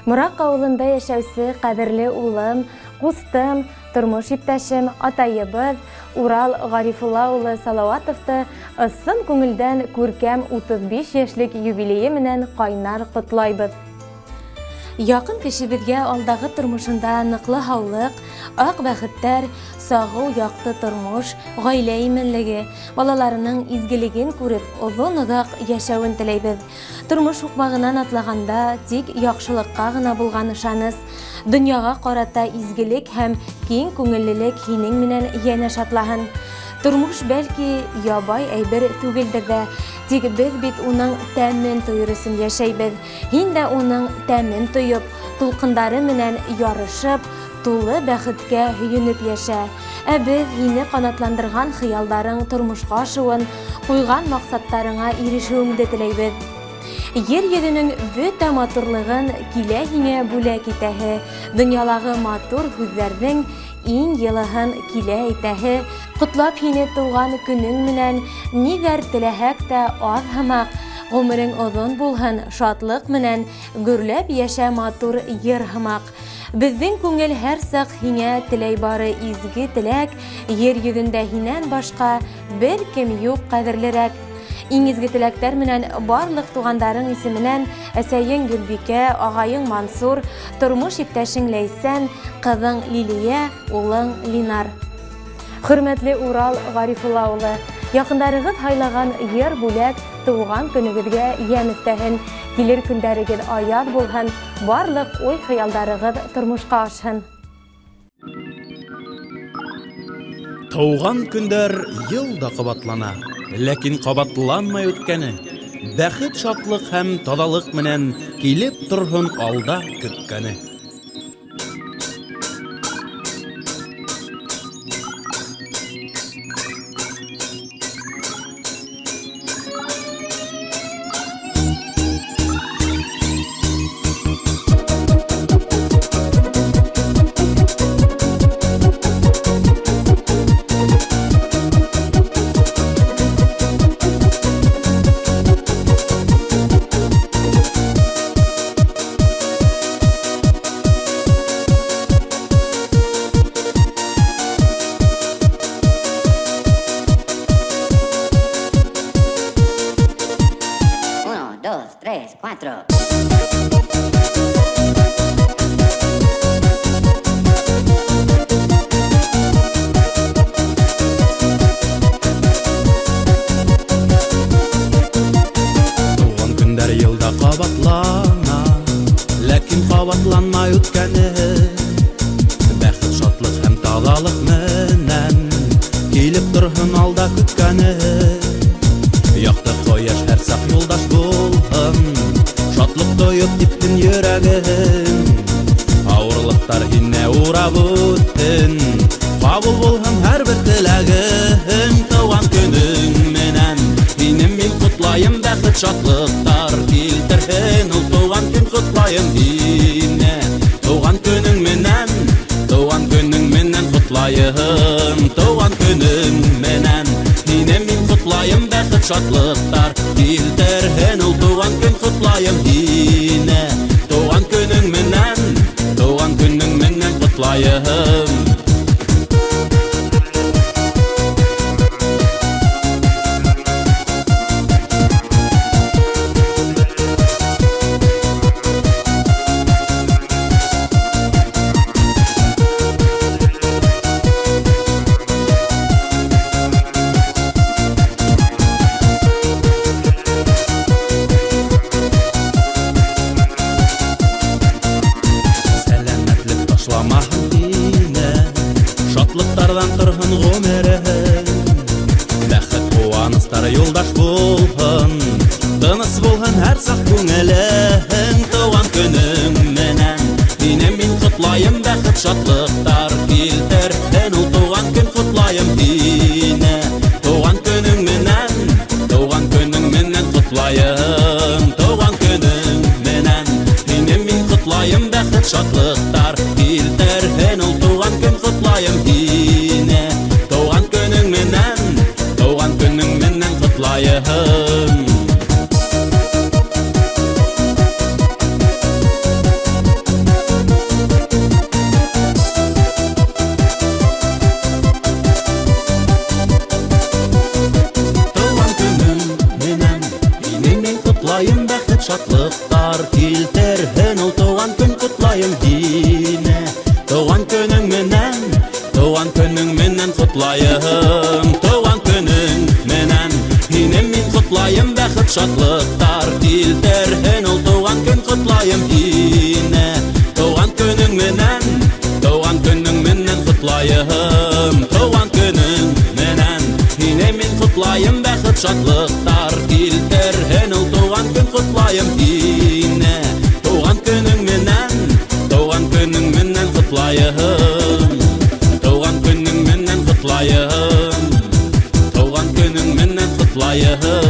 Мораҡ ауылында йәшәүсе ҡәҙерле улым, ҡустым, тормош иптәшем, атайыбыҙ Урал Ғарифулла улы Салауатовты ысын күңелдән күркәм 35 йәшлек юбилейы менән ҡайнар ҡотлайбыҙ. Яҡын кешебеҙгә алдағы тормошонда ныҡлы һаулыҡ, аҡ бәхеттәр, сағыу яҡты тормош, ғаилә именлеге, балаларының изгелеген күреп, оҙон-оҙаҡ йәшәүен теләйбеҙ. Тормош һуҡмағынан атлағанда тик яҡшылыҡҡа ғына булған ышаныс, донъяға ҡарата изгелек һәм киң күңеллелек һинең менән йәнәш атлаһын. Тормош бәлки ябай әйбер түгелдер ҙә, тик беҙ бит уның тәмен тойор өсөн йәшәйбеҙ. Һин дә уның тәмен тойоп, тулҡындары менән ярышып, тулы бәхеткә һөйөнөп йәшә. Ә беҙ һине ҡанатландырған хыялдарың тормошҡа ашыуын, ҡуйған маҡсаттарыңа ирешеүеңде теләйбеҙ. Ер йөҙөнөң бөтә матурлығын килә һиңә бүләк итәһе, донъялағы матур һүҙҙәрҙең иң йылыһын килә әйтәһе, ҡотлап һине тыуған көнөң менән, ниҙәр теләһәк тә аҙ һымаҡ, ғүмерең оҙон булһын, шатлыҡ менән гөрләп йәшә матур йыр һымаҡ. Беҙҙең күңел һәр саҡ һиңә теләй бары изге теләк, ер йөҙөндә һинән башҡа бер кем юҡ ҡәҙерлерәк. Иң изге теләктәр менән барлыҡ туғандарың исеменән әсәйең Гөлбикә, ағайың Мансур, тормош иптәшең Ләйсән, ҡыҙың Лилиә, улың Линар. Хөрмәтле Урал Ғарифулла улы, яҡындарығыҙ һайлаған йыр бүләк тыуған көнөгөҙгә йәм өҫтәһен, килер көндәрегеҙ аяҙ булһын, барлыҡ уй-хыялдарығыҙ тормошҡа ашһын. Тыуған көндәр йыл да ҡабатлана, ләкин ҡабатланмай үткәне. Бәхет, шатлыҡ һәм таҙалыҡ менән килеп торһон алда көткәне. Uno, dos, tres, cuatro. Туған көндәр йылда ҡабатлана, ләкин ҡабатланмай үткәне. Бәхет, шатлыҡ һәм таҙалыҡ менән килеп торһон алда көткәне. Яҡты ҡояш һәр саҡ юлдаш булһын, шатлыҡ тойоп типһен йөрәгең. Ауырлыҡтар һине урап үтһен, ҡабул булһын һәр бер теләгең. Тыуған көнөң менән һине мин ҡотлайым, бәхет, шатлыҡтар килтерһен ул тыуған көн, ҡотлайым һине. Тыуған көнөң менән, тыуған көнөң менән ҡотлайым, тыуған көнөң менән һине мин ҡотлайым, бәхет, шатлыҡтар килтерһен ул тыуған көн, ҡотлайым һине. Тыуған көнөң менән, тыуған көнөң менән ҡотлайым. Сәләмәтлек ташламаһын һине, шатлыҡтарҙан торһон ғүмерең. Бәхет, ҡыуаныстар юлдаш булһын, тыныс булһын һәр саҡ күңелең. Тыуған көнөң менән һине мин ҡотлайым, бәхет, шатлыҡтар килтерһен ул тыуған көн, ҡотлайым һине. Тыуған көнөң менән, тыуған көнөң менән ҡотлайым, тыуған көнөң менән һине мин ҡотлайым, бәхет, шатлыҡтар килтерһен ул тыуған көн, ҡотлайым һине. Тыуған көнөң менән, тыуған көнөң менән ҡотлайым. ҡотлайым, бәхет шатлыҡтар килтерһен ул тыуған көн, ҡотлайым һине. Тыуған көнөң менән, тыуған көнөң менән ҡотлайым. Тыуған көнөң менән һине мин ҡотлайым, бәхет шатлыҡтар килтерһен ул тыуған көн, ҡотлайым һине. Тыуған көнөң менән, тыуған көнөң менән ҡотлайым. Тыуған көнөң менән һине мин ҡотлайым, бәхет шатлыҡтар килтерһен ул тыуған көн, ҡотлайым һине. Тыуған көнөң менән, тыуған көнөң менән ҡотлайым. Тыуған көнөң менән ҡотлайым. Тыуған көнөң менән ҡотлайым.